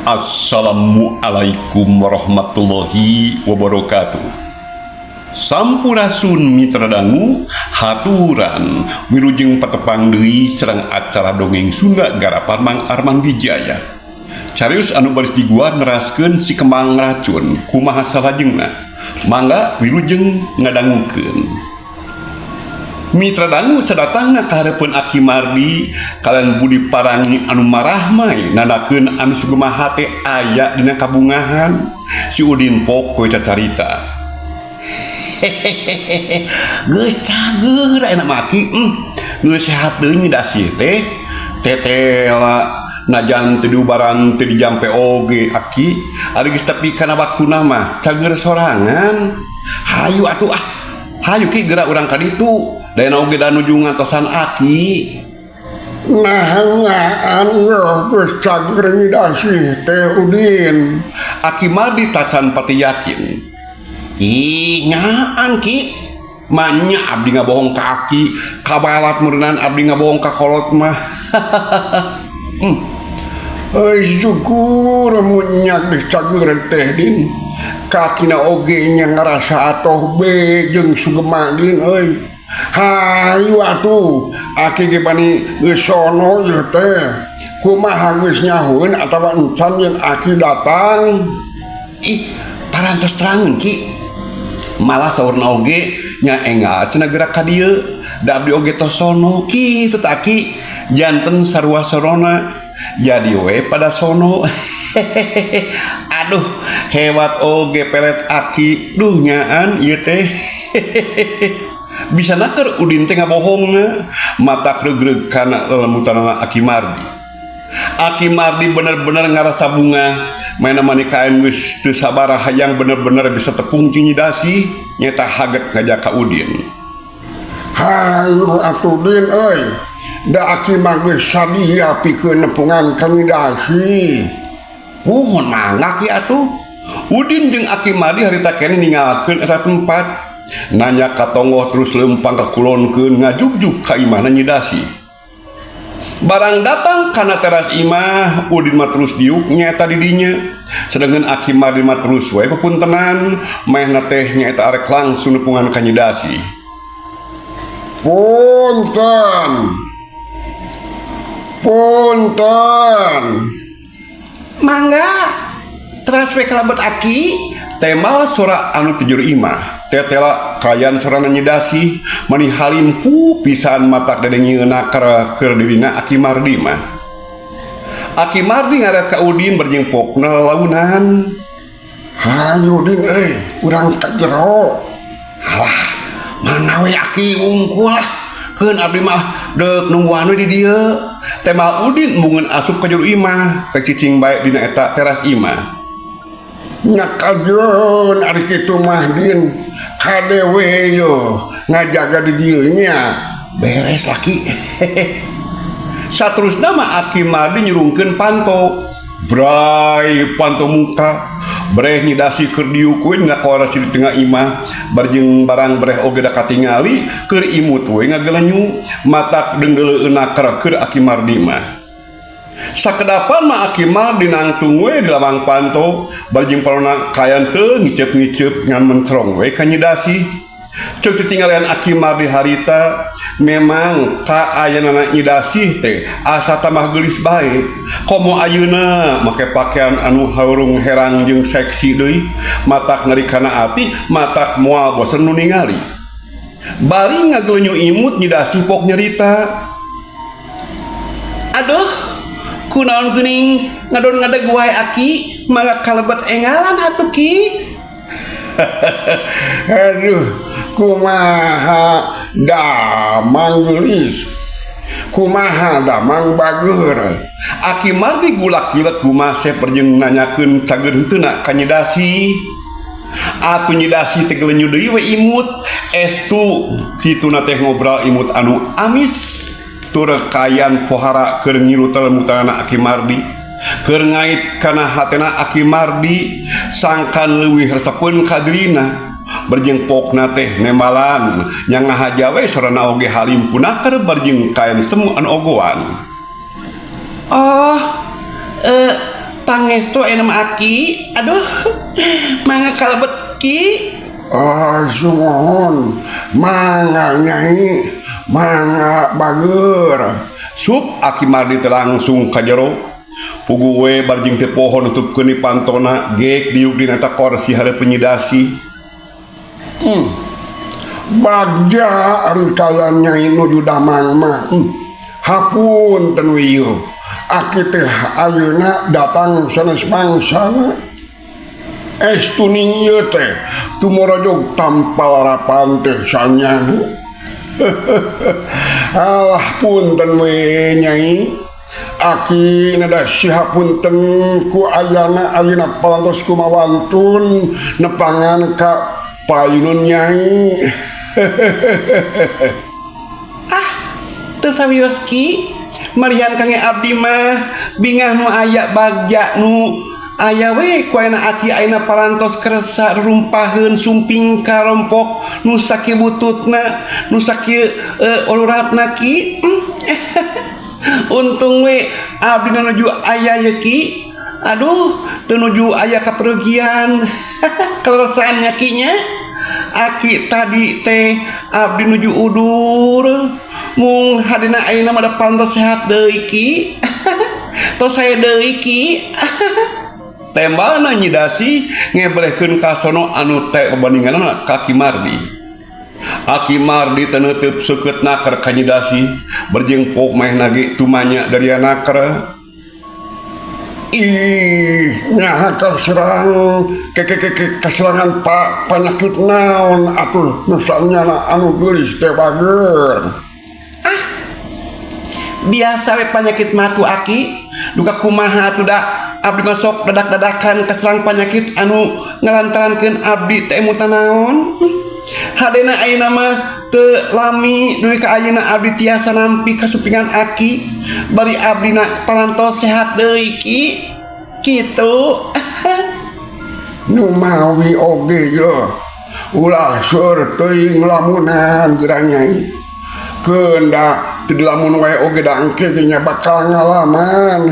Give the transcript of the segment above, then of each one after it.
Assalamualaikum warahmatullahi wabarakatuh. Sampurasun, Mitra Dangu, haturan wilujeng patepang deui sareng acara Dongeng Sunda garapan Mang Arman Wijaya. Carios anu baris diguar neraskeun Si Kembang Racun. Kumaha salajengna? Mangga wilujeng ngadangukeun. Mitra Dangu, sadatangna kahareupeun Aki Mardi kalian Budi Parangi anu marahmai nandakeun anu sugema hate aya dina kabungahan. Si Udin pok we cacarita. Hehehe, geus cager enak maki, geus sehat deui Nyi Dasih teh. Tetela najan teu diubaran, teu dijampe oge, Aki. Ari geus tepi kana waktuna mah cager sorangan. Hayu atuh ah, hayu, Ki, geura urang ka ditu. Dayana oge da nuju ngantosan Aki. Nah, nyaan ieu geus cager Nyi Dasih teh, Udin? Aki Mardi tacan pati yakin. Ih, nyaan, Ki. Manya abdi ngabohong ka Aki, kabalat meureunan abdi ngabohong ka kolot mah. Euy, syukur mun nya geus cager teh, Din. Kakina oge nya ngarasa atoh be jeung sugema, Din euy. Hayu atuh, Aki ge bani geus sono ieu teh. Kumaha, geus nyahoeun atawa encan yen Aki datang? Ih, parantos terangeun, Ki. Malah saurna oge nya enggal cenah gerak ka dieu. Da abdi oge tos sono kitu tah, Aki. Janten sarua sorona. Jadi we pada sono. Aduh, hebat oge pelet Aki. Duh, nyaan ieu teh. Bisa naker Udin teh ngabohongna, matak regreg kana lelemutanana Aki Mardi. Aki Mardi bener-bener ngarasa bunga maena mani kaen geus teu sabara hayang bener-bener bisa tepung jeung Nyi Dasih, nyeta haget ngajak ka Udin. Hayu atuh, Din euy. Da Aki mah geus sadia pikeun nepungan ka Nyi Dasih. Puhun, mangga, Ki, atuh. Udin jeung Aki Mardi harita keneh ninggalkeun eta tempat. Nanya ka tonggoh terus leumpang ka kulonkeun ngajugjug ka imahna Nyi Dasih. Barang datang kana teras imah, Udin mah terus diuk nyaeta di dinya. Sedangkan Aki Mardi mah terus we pepuntenan, maehna teh nyaeta arek langsung nepungan ka Nyi Dasih. Punten. Punten. Mangga, teras we kalebet, Aki. Tembal sora anu ti jero imah. Tetela kayan sorana Nyi Dasih, mani halimpu pisan matak dedengeun keur dirina Aki Mardi mah. Aki Mardi ngaret ka Udin berjing pokna lalaunan. Hayu, Din euy, urang ka jero. Halah, mana we Aki wungkul lah. Keun abdi mah deuk nungguan we di dieu. Tembal Udin embungeun asup ka jero imah, rek cicing bae dina eta teras imah. Nya kajeun ari kitu mah, Din. Kade we yo ngajaga di dieu nya. Beres, laki. Saterusna mah Aki Mardi nyurungkeun panto. Bray panto muka. Breh Nyi Dasih keur diuk we dina koras di tengah imah. Barjeng barang breh oge da katingali keur imut we ngagelenyu, matak dengdeuleun keur Aki Mardi mah. Sakedapan mah Aki Mardi nangtung we di lawang panto, barjeng palona kayan teu ngiceup-ngiceup ngan mencrong we ka Nyi Dasih. Ceuk titinggalian Aki Mardi harita, memang kaayanana Nyi Dasih teh asa tambah geulis bae. Komo ayeuna make pakaian anu haurung herang jeung seksi deui, matak narik kana ati, matak moal bosen nu ningali. Bari ngagelenyu imut, Nyi Dasih pok nyerita. Aduh, kunaon geuning ngadon ngadeg wae, Aki? Mangga kalebet engalan atuh, Ki. Aduh, kumaha damang geulis? Kumaha damang bageur? Aki Mardi gulak gilek gumasep berjeng nanyakeun cager henteuna ka Nyi Dasih. Atuh Nyi Dasih teh gelenyu deui we imut. Estu kituna teh ngobrol imut anu amis tur kayan pohara keur ngilu telemutanana Aki Mardi. Keur ngait kana hatena Aki Mardi sangkan leuwih resepeun ka dirina. Berjeng pokna teh nembalan nya ngahaja we sorana oge halim punaker barjeng kayan semu anu ogoan. Oh, eh. Pangestu ayeuna mah aki. Aduh, mangga kalebet ki. Ah, sumuhun. Mangga Nyai, mangga bager. Sup Aki Mardi teh langsung ka jero. Puguh we barjing teu poho nutupkeun di pantona gek diuk dina eta korsi hareupeun Nyi Dasih. Bagja ari kaya Nyai nuju damang mah. Hapunten we ieu. Aki teh ayeuna datang sanes mangsana. Estu ning ieu teh tumorojog tanpa larapan teh sanyana. Alah punten we Nyai. Aki nada sihapunten ku ayana ayeuna parantos kumawantun nepangan ka payunun Nyai. Ah, teu sawios ki. Marihan kange abdi mah bingah nu aya bagja nu aya we ku ayeuna aki ayeuna parantos kersa rumpaheun sumping karompok nu sakieu bututna nu sakieu uluratna ki. Untung we abdi nuju aya ye ki. Aduh, teu nuju aya kaperugian. Kaleresan nya ki nya. Aki tadi teh abdi nuju udur. Mung hadina ayeuna mah da parantos sehat deui ki. Tos saya deui ki. Tembalna Nyi Dasih ngebrehkeun kasono anu teh pabandinganna ka Aki Mardi. Aki Mardi teh neuteub seukeut naker ka Nyi Dasih berjeng pok maehna ge tumanya dari naker. Ih, nyaha kaserang ke ke ke ke kaserangan pa panyakit naon atuh nu sanyana anu geulis teh bager. Ah, biasa we panyakit matu aki. Duka kumaha atuh da abdi masuk dadak-dadakan kaserang panyakit anu ngalantarankeun abdi teh emutan naon. Hadena ayeuna mah teu lami dugi ka ayeuna abdi tiasa nampi kasupingan aki bari abdina parantos sehat deui ki. Kitu. Nu mawi oge ye ulah seur teuing lamunan geura Nyai. Keun da teu dilamun wae oge da engke ge nya bakal ngalaman.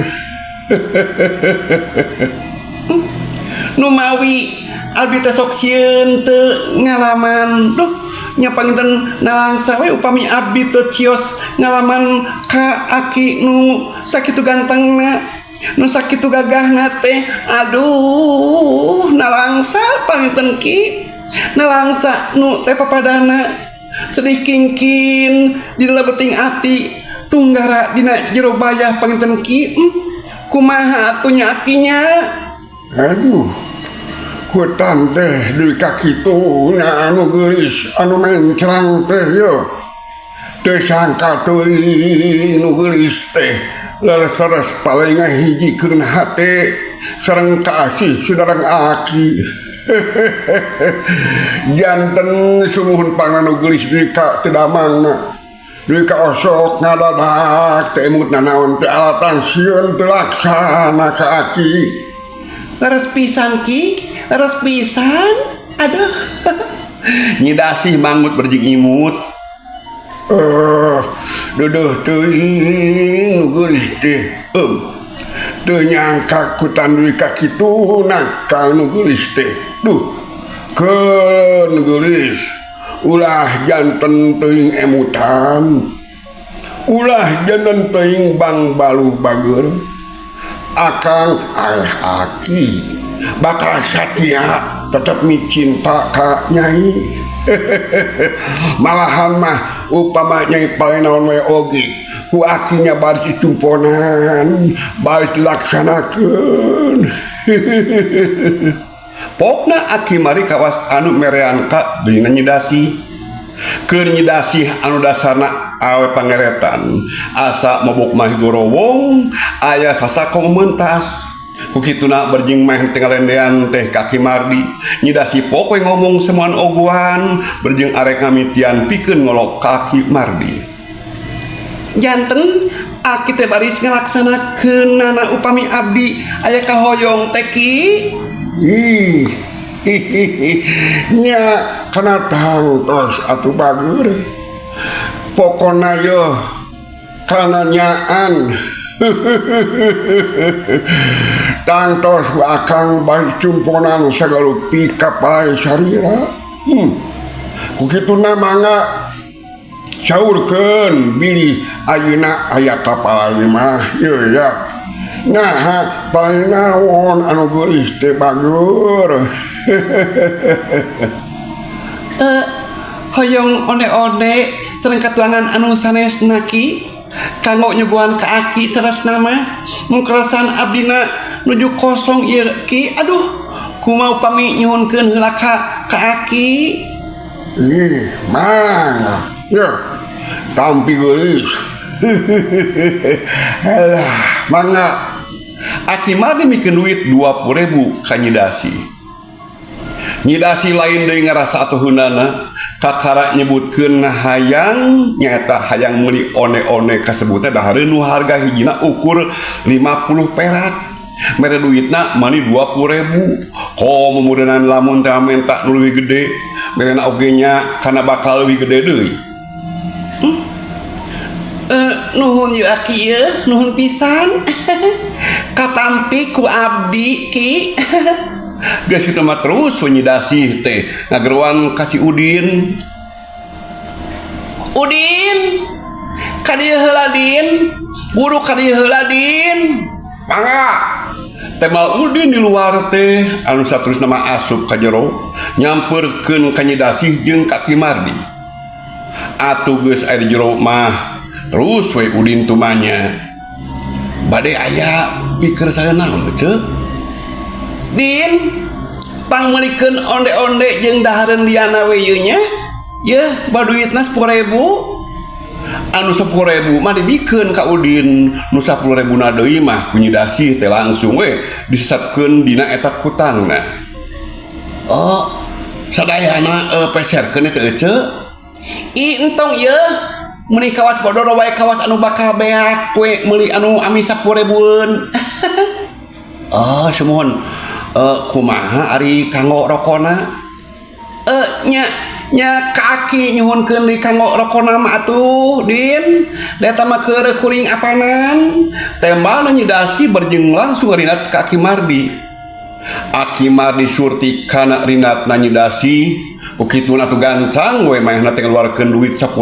Nu mawi abdi teh sok sieun teu ngalaman. Duh, nya panginten nalangsa we upami abdi teu cios ngalaman ka aki nu sakitu gantengna, nu sakitu gagahna teh. Aduh, nalangsa panginten ki. Nalangsa nu teh papadana. Sedih kingkin di lebeting ati tunggara dina jero bayah panginten ki. Kumaha atuh nya akinya? Aduh, ku tante deui ka kitu nya anu geulis anu mencrang teh ye. Teu sangka teuing nu geulis teh leres-leres paling ngahijikeun hate sareng kaasih saudara aki. Janten sumuhun panganu geulis deui ka teu damangna. Deui ka osok ngadadak teh emut nanaon teh alatan sieun teu laksana ka aki. Leres pisan ki, leres pisan. Aduh. Nyi Dasih manggut berjing imut. Duduh teuing nu geulis teh. Teu nyangka ku tandui ka kitu nakal nu geulis teh. Duh, keun geulis. Ulah janten teuing emutan. Ulah janten teuing bang baluh bager. Akang ayah aki bakal satia tetep micinta ka Nyai. Malahan mah upama Nyai paling naon we oge ku akinya baris dicumponan, baris dilaksanakeun. Pokna Aki Mari kawas anu merean ka dina Nyi Dasih. Keur Nyi Dasih anu dasarna awe pangeretan asa mabuk mah gorowong aya sasako mentas. Ku kituna berjing mah teh ngalendean teh ka Aki Mardi. Nyi Dasih pok we ngomong semuan oguan berjing arek ngamitian pikeun ngolok ka Aki Mardi. Janten aki teh baris ngalaksanakeunana upami abdi aya kahoyong teh ki. Ih, nya kana tangtos atuh bager. Pokona yeuh kana nyaan. Tangtos ku akang bari cumponan sagarupi kapal sarira. Ku kituna mangga saurkeun bilih ayeuna aya kapal mah ieu ya. Nah, paling naon anu geulis teh bager. Hoyong onde-onde sareng katuangan anu sanesna Ki kanggo nyuguhan ka aki saresna mah mung kerasan abdina nuju kosong ieu Ki, aduh kumaha upami nyuhunkeun heula ka aki. Ih, mangga. Ye, tampi geulis. Alah, mangga. Aki Mardi mikeun duit 20.000 ka Nyi Dasi. Nyi Dasi lain deui ngarasa atuhunana kakara nyebutkeun hayang nyaeta hayang meuli one-one kasebutna dahareun nu harga hijina ukur 50 perak. Mere duitna mani 20.000. Komo meureunana lamun teh menta nu leuwih gede, merena oge nya kana bakal leuwih gede deui. Nuhun yeuh aki yeuh, nuhun pisan. Katampi ku abdi Ki. Geus kitu mah terus we Nyi Dasih teh ngageroan ka si Udin. Udin, ka dieu heula Din, buru ka dieu heula Din. Mangga. Temal Udin di luar teh anu saterusna mah asup ka jero nyamperkeun ka Nyi Dasih jeung ka Ki Mardi. Atuh geus aya di jero mah terus we Udin tumanya. Bade aya pikir saya naon ceu? Din, pangmeulikeun onde-onde jeung dahareun liana we ieu nya. Yeuh, baduitna 10.000. Anu 10.000 mah dibikeun ka Udin, nu 10.000 na deui mah ku Nyi Dasih teh langsung we disesepkeun dina eta kutangna. Oh, sadayana peserkeun eta eceu? Ih, entong ieu. Meuni kawas bodoro wae kawas anu bakal beak we meuli anu ami 10.000-eun. Oh, sumuhun. Kumaha ari kanggo rokona? Nya ka aki nyuhunkeun deui kanggo rokona mah atuh, Din. Da eta mah keur kuring apanan. Tembalna Nyi Dasi berjeng langsung rinat ka Aki Mardi. Aki Mardi surti kana rinatna Nyi Dasi. Ku kituna atuh gancang we manehna teh ngaluarkeun duit 10.000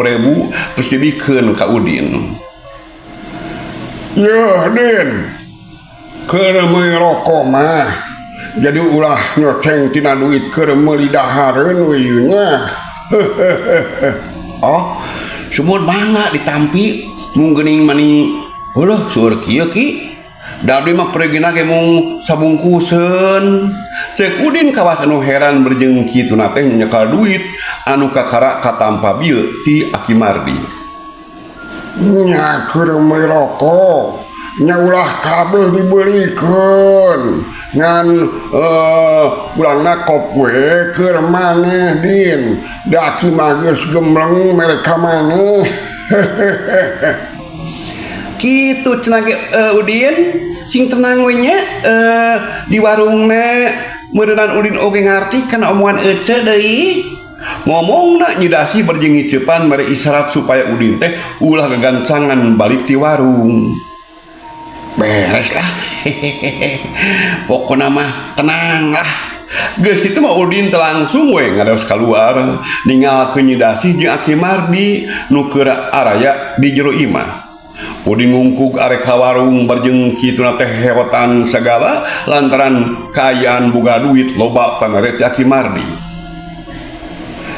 terus dibikeun ka Udin. Yeuh, Din. Keur meuli rokok mah jadi ulah nyoceng tina duit keur meuli dahareun we ieu nya. Oh, sumuhun mangga ditampi mung geuning mani heulah seueur kieu Ki. Da abdi mah pergina ge mung sabungkuseun. Ceuk Udin kawas anu heran berjeng kituna teh nyekal duit anu kakara katampa bieu ti Aki Mardi. Nya keur meuli rokok nya ulah kabeh dibelikeun ngan ulangna kop we keur maneh Din. Da aki mah geus gemleng mere ka maneh. Kitu cenah ge Udin, sing tenang we nya di warungna meureunnan Udin oge ngarti kana omongan ece deui. Ngomongna Nyi Dasi berjeng ngiceupan mere isyarat supaya Udin teh ulah gagancangan balik ti warung. Beres lah. Pokona mah tenang lah. Geus kitu mah Udin teh langsung we ngareos kaluar ninggalkeun Nyi Dasih jeung Aki Mardi nu keur araya di jero imah. Udin ngungkug arek ka warung barjeng kituna teh heotan sagala lantaran kaayaan boga duit loba pamere ti Aki Mardi.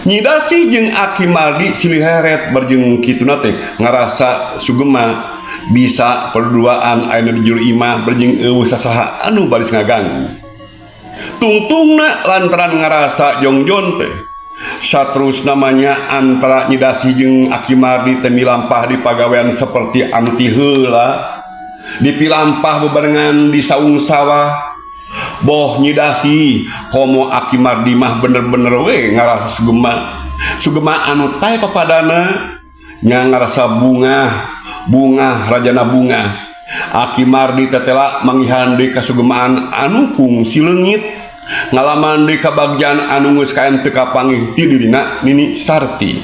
Nyi Dasih jeung Aki Mardi silih heret barjeng kituna teh ngarasa sugema bisa perduaan aya di jero imah barjeng eueuh sasaha anu baris ngaganggu. Tungtungna lantaran ngarasa jongjon teh satrus namanya antara Nyi Dasih jeung Aki Mardi teh milampah di pagawean seperti anu ti heula dipilampah bebarengan di saung sawah. Boh Nyi Dasih komo Aki Mardi mah bener-bener we ngarasa sugema. Sugema anu tae papadana nya ngarasa bungah, bungah rajana bungah. Aki Mardi tetela manggihan deui kasugemaan anu kungsi leungit. Ngalaman deui kabagjaan anu geus kaen teu kapanggih ti dirina Nini Sarti.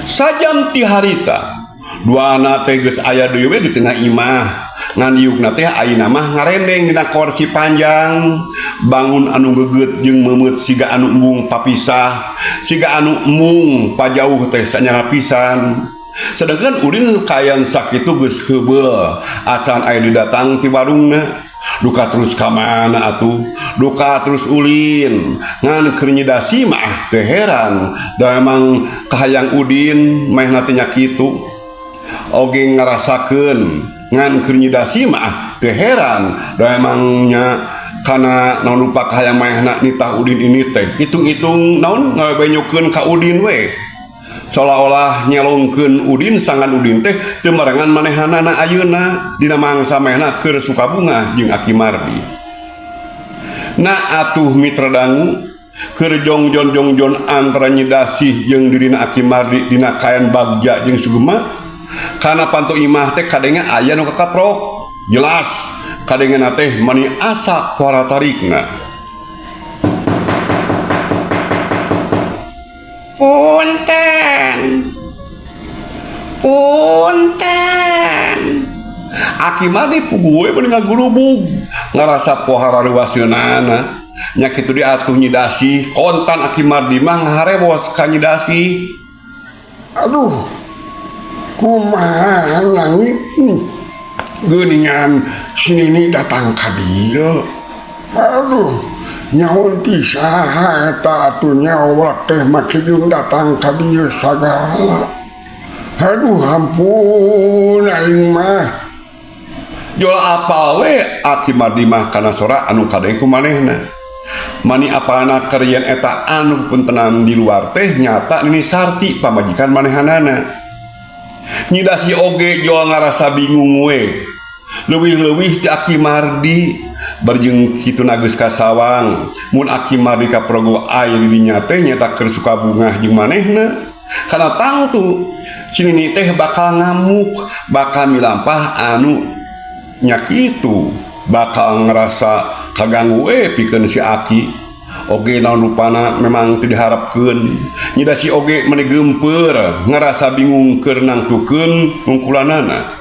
Sajam ti harita, duana teh geus aya deui we di tengah imah. Ngan diukna teh ayeuna mah ngarendeng dina korsi panjang, bangun anu geget jeung meumeut siga anu embung papisah, siga anu embung pajauh teh sanyana pisan. Sedangkan Udin kayan sakitu geus heubeul acan aya didatang ti warungna. Duka terus ka mana atuh? Duka terus ulin. Ngan keur nyidasi mah teu heran, da emang kahayang Udin manehna teh nya kitu. Oge ngarasakeun ngan keur nyidasi mah teu heran, da emang nya kana naon rupa kahayang manehna nitah Udin ini teh hitung-hitung naon ngabenyukeun ka Udin we. Seolah-olah nyelongkeun Udin sangan Udin teh teu marengan manehanana ayeuna dina mangsa manehna keur sukabungah jeung Aki Mardi. Nah atuh mitra dangu keur jongjon jongjon antara nyidasih jeung dirina Aki Mardi dina kayan bagja jeung sugema kana panto imah teh kadenge aya nu kakatrok jelas kadengena teh mani asa suara tarikna. Punten. Punten. Aki Mardi puguh we meni ngagurubug ngarasa pohara reuaseunana nya kitu diatuh nyidasih kontan Aki Mardi mah ngaharewos ka nyidasih. Aduh, kumaha nyanyi? Geuningan si Nini datang ka dieu. Aduh, nyaun ti saha eta atuh nyawa teh make jeung datang ka dieu sagala. Aduh, ampun aing mah. Jol apal we Aki Mardi mah kana sora anu kadeng ku manehna. Mani apana keur yen eta anu puntenan di luar teh nyata Nini Sarti pamajikan manehanana. Nyidasi oge jol ngarasa bingung we. Leuwih-leuwih ti Aki Mardi barjeng kitu nageus ka sawang. Mun Aki Mardi kaprogo aya di dinya teh nyata keur sukabungah jeung manehna. Kana tangtu si Nini teh bakal ngamuk, bakal milampah anu nya kitu, bakal ngerasa kaganggu we pikeun si Aki. Oge naon rupana memang teu diharapkeun. Nyidasi oge meni geumpeur ngerasa bingung keur nangtukeun ngungkulanana.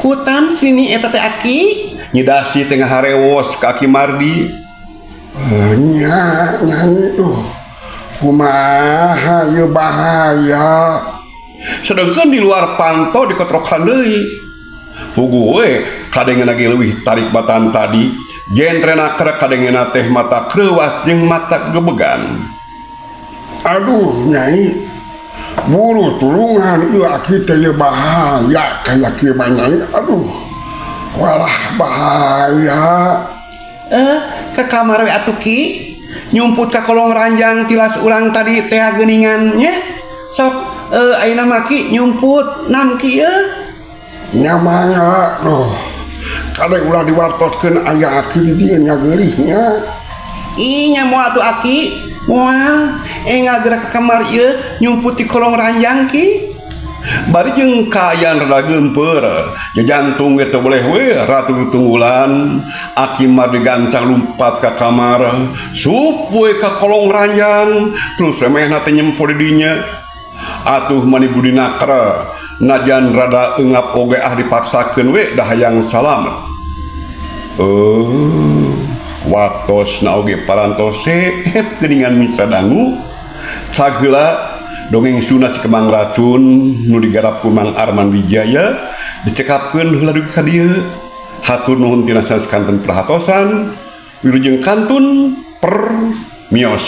Kutan sini eta teh Aki. Nyidasi teh ngaharewos ka Aki Mardi. Nya nyai duh. Kumaha ieu bahaya. Sedengkeun di luar panto dikotrokan deui. Puguh we kadengena ge leuwih tarik batan tadi. Jentrena keur kadengena teh mata kreuwas jeung mata gebegan. Aduh nyai. Buru tulungan ieu Aki teh ieu bahaya kaya kieu mah nyai. Aduh. Walah bahaya. Ke kamar we atuh Ki. Nyumput ka kolong ranjang tilas urang tadi teh geuningan nya. Sok ayeuna mah Ki nyumput nam Ki ieu. Nya mangga duh. Kade ulah diwartoskeun aya Aki di dieu nya geulis nya. Ih nya moal atuh Aki. Moal ngagerak ka kamar ieu nyumput di kolong ranjang Ki. Bari jeung kaayaan rada geumpeur, jantung ge teu boleh we ratu tunggulan. Aki Mardi gancang lumpat ka kamar, sup we ka kolong ranjang, terus we mehna teh nyempo di dinya. Atuh mani budi naker, najan rada eungap oge ah dipaksakeun we da hayang salamet. Waktosna oge parantos sehep geuningan mitra dangu. Cageula dongeng Sunda Si Kembang Racun nu digarap ku Mang Arman Wijaya dicekapkeun heula dugi ka dieu. Hatur nuhun tina sanes kanten perhatosan. Wilujeng kantun per mios.